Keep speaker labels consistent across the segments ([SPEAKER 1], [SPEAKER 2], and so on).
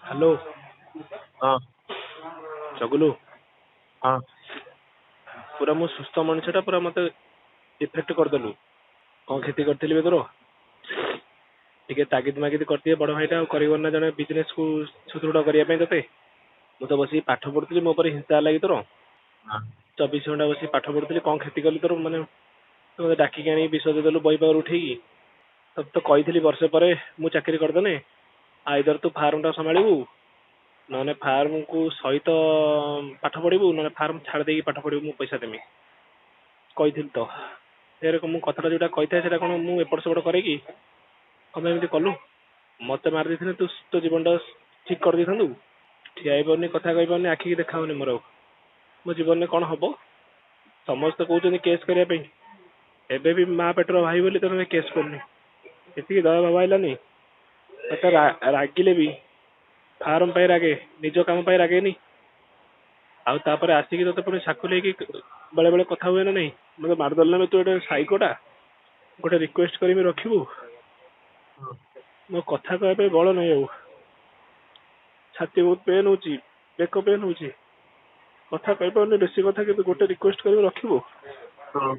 [SPEAKER 1] Hello.
[SPEAKER 2] ହଁ।
[SPEAKER 1] ଚଗୁଲୁ।
[SPEAKER 2] ହଁ।
[SPEAKER 1] ପୁରା ମୁଁ ସୁସ୍ଥ ମଣିଷଟା, ପୁରା ମତେ ଇଫେକ୍ଟ କରିଦେଲୁ। କଣ କ୍ଷତି କରିଥିଲି ବେ ତୋର? ଟିକେ ତାଗିଦ ମାଗିଦ କରିଦିଏ ବଡ ଭାଇଟା, ଆଉ କରିବନି ନା ଜଣେ ବିଜନେସ କୁ ସୁଦୃଢ କରିବା ପାଇଁ ତତେ? ମୁଁ ତ ବସିକି ପାଠ ପଢୁଥିଲି, ମୋ ଉପରେ ହିଂସା ହେଲା କି ତୋର?
[SPEAKER 2] ହଁ।
[SPEAKER 1] 24 ଘଣ୍ଟା ବସିକି ପାଠ ପଢୁଥିଲି, କଣ କ୍ଷତି କଲି ତୋର? ମାନେ ତୁ ମତେ ଡାକିକି ଆଣିକି ବିଷ ଦେଇଦେଲୁ ବହି ପାଖରୁ ଉଠେଇକି। ତତେ ତ କହିଥିଲି ବର୍ଷେ ପରେ ମୁଁ ଚାକିରି କରିଦେନେ ଆଇଦର ତୁ ଫାର୍ମ ଟା ସମ୍ଭାଳିବୁ, ନହେଲେ ଫାର୍ମ କୁ ସହିତ ପାଠ ପଢିବୁ, ନହେଲେ ଫାର୍ମ ଛାଡି ଦେଇକି ପାଠ ପଢିବୁ, ମୁଁ ପଇସା ଦେମି କହିଥିଲି ତ। ଫେରେ ମୁଁ କଥାଟା ଯୋଉଟା କହିଥାଏ ସେଇଟା କଣ ମୁଁ ଏପଟ ସେପଟ କରେ କି? କଣ ପାଇଁ ଏମିତି କଲୁ? ମତେ ମାରି ଦେଇଥିଲେ ତୁ ତୋ ଜୀବନ ଟା ଠିକ କରିଦେଇଥାନ୍ତୁ। ଠିଆ ହେଇପାରୁନି, କଥା କହିପାରୁନି, ଆଖିକି ଦେଖା ହଉନି ମୋର ଆଉ। ମୋ ଜୀବନରେ କଣ ହବ? ସମସ୍ତେ କହୁଛନ୍ତି କେସ୍ କରିବା ପାଇଁ। ଏବେ ବି ମା ପେଟର ଭାଇ ବୋଲି ତୋତେ କେସ୍ କରୁନି। ଏତିକି ଦୟା ଭାବ ଆଇଲାନି? ତତେ ରାଗିଲେ ବି ଫାର୍ମ ପାଇଁ ରାଗେ, ନିଜ କାମ ପାଇଁ ରାଗେନି। ଆଉ ତାପରେ ଆସିକି ତତେ ପୁଣି ସାକୁଲେଇକି ବେଳେ ବେଳେ କଥା ହୁଏ ନା ନାଇଁ? ମତେ ମାରିଦେଲୁ ନା? ତୁ ଗୋଟେ ସାଇକୋଟା। ଗୋଟେ ରିକ୍ୱେଷ୍ଟ କରିବି, ରଖିବୁ? ମୋ କଥା କହିବା ପାଇଁ ବଳ ନାହିଁ ଆଉ। ଛାତି ବହୁତ ପେନ୍ ହଉଛି, ବେକ ପେନ୍ ହଉଛି, କଥା କହିପାରୁନି ବେଶୀ କଥା। କିନ୍ତୁ ଗୋଟେ ରିକ୍ୱେଷ୍ଟ କରିବି, ରଖିବୁ?
[SPEAKER 2] ହଁ।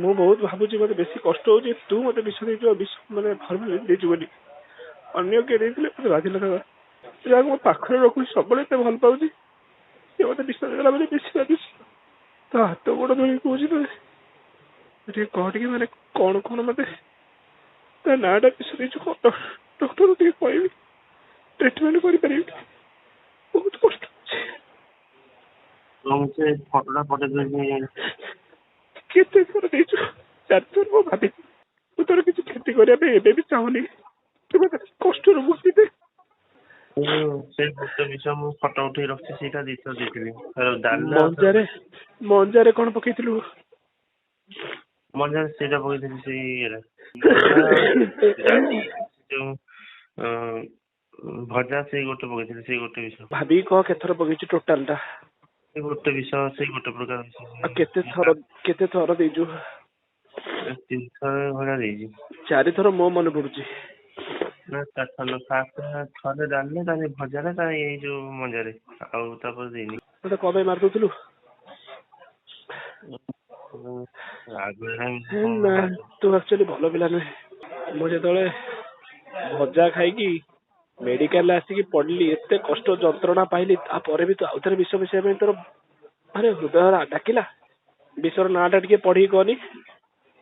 [SPEAKER 1] ମୁଁ ବହୁତ ଭାବୁଛି, ମତେ ବେଶୀ କଷ୍ଟ ହଉଛି ତୁ ମତେ ବିଷ ଦେଇଛୁ, ଆଉ ବିଷ ମାନେ ଫର୍ମାଲିନ ଦେଇଛୁ ବୋଲି। ଅନ୍ୟ କିଏ ଦେଇଥିଲେ ମତେ ବାଧିନଥାନ୍ତା। ଯାହାକୁ ମୋ ପାଖରେ ରଖୁଛି, ସବୁବେଳେ ଏତେ ଭଲ ପାଉଛି, ସିଏ ମତେ ବିଷ ଦେଇଦେଲା ବୋଲି ବେଶୀ ବାଧୁଛି। ତା ହାତ ଗୋଡ ଧରିକି କହୁଛି, ତୋତେ ଟିକେ କହ ଟିକେ, ମାନେ କଣ କଣ ମତେ ତା ନାଁ ଟା, ବିଷ ଦେଇଛୁ କଣ? ଡକ୍ଟର ଟିକେ କହିବି, ଟ୍ରିଟମେଣ୍ଟ କରିପାରିବି। ବହୁତ କଷ୍ଟ ହଉଛି।
[SPEAKER 2] ମୁଁ ସେ ଫଟୋଟା ପଠେଇ ଦଉଛି।
[SPEAKER 1] କେତେ ଥର ଦେଇଛୁ? ଚାରିଥର। ମୁଁ ଭାବିଛି ମୁଁ ତୋର କିଛି କ୍ଷତି କରିବା ପାଇଁ ଏବେ ବି ଚାହୁଁନି। ତୁ ମତେ କଷ୍ଟରୁ ମୁକ୍ତି ଦେ।
[SPEAKER 2] ମୁଁ ସେଇ ଗୋଟେ ବିଷୟ ମୁଁ ଫଟୋ ଉଠେଇ ରଖିଛି, ସେଇଟା ଦିଥର ଦେଇଥିଲି ଡାଲି।
[SPEAKER 1] ମଞ୍ଜାରେ, ମଞ୍ଜାରେ କଣ ପକେଇଥିଲୁ?
[SPEAKER 2] ମଞ୍ଜାରେ ସେଇଟା ପକେଇଥିଲି, ସେଇ ଇଏରେ ଡାଲି ଯୋଉ ଭଜା, ସେଇ ଗୋଟେ ପକେଇଥିଲି, ସେଇ ଗୋଟେ ବିଷ।
[SPEAKER 1] ଭାବିକି କହ, କେତେଥର ପକେଇଛୁ ଟୋଟାଲ ଟା?
[SPEAKER 2] ସେଇ ଗୋଟେ ବିଷ, ସେଇ ଗୋଟେ ପ୍ରକାର ବିଷ।
[SPEAKER 1] ଆଉ କେତେ ଥର, କେତେ ଥର ଦେଇଛୁ?
[SPEAKER 2] ତିନିଥର ଭଳିଆ ଦେଇଛି।
[SPEAKER 1] ଚାରିଥର ମୋ ମନେ ପଡୁଛି।
[SPEAKER 2] ନା, ଚାରିଥର ନୁହଁ। ଫାଷ୍ଟ ଥରେ ଡାଲିରେ, ତାପରେ ଭଜାରେ, ତାପରେ ଏଇ ଯୋଉ ମଞ୍ଜାରେ, ଆଉ ତାପରେ ଦେଇନି।
[SPEAKER 1] ମତେ କଣ ପାଇଁ ମାରିଦଉଥିଲୁ? ନା, ତୁ ଆକ୍ଚୁଆଲି ଭଲ ପିଲା ନୁହେଁ। ମୁଁ ଯେତେବେଳେ ଭଜା ଖାଇକି ମେଡିକାଲରେ ଆସିକି ପଡିଲି, ଏତେ କଷ୍ଟ ଯନ୍ତ୍ରଣା ପାଇଲି, ତାପରେ ବି ତୁ ଆଉଥରେ ବିଷ ମିଶେଇବା ପାଇଁ ତୋର ମାନେ ହୃଦୟ ଡାକିଲା। ବିଷର ନାଁ ଟା ଟିକେ ପଢିକି କହନି।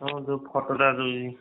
[SPEAKER 2] ହଁ, ଯୋଉ ଫଟୋଟା ଦଉଛି।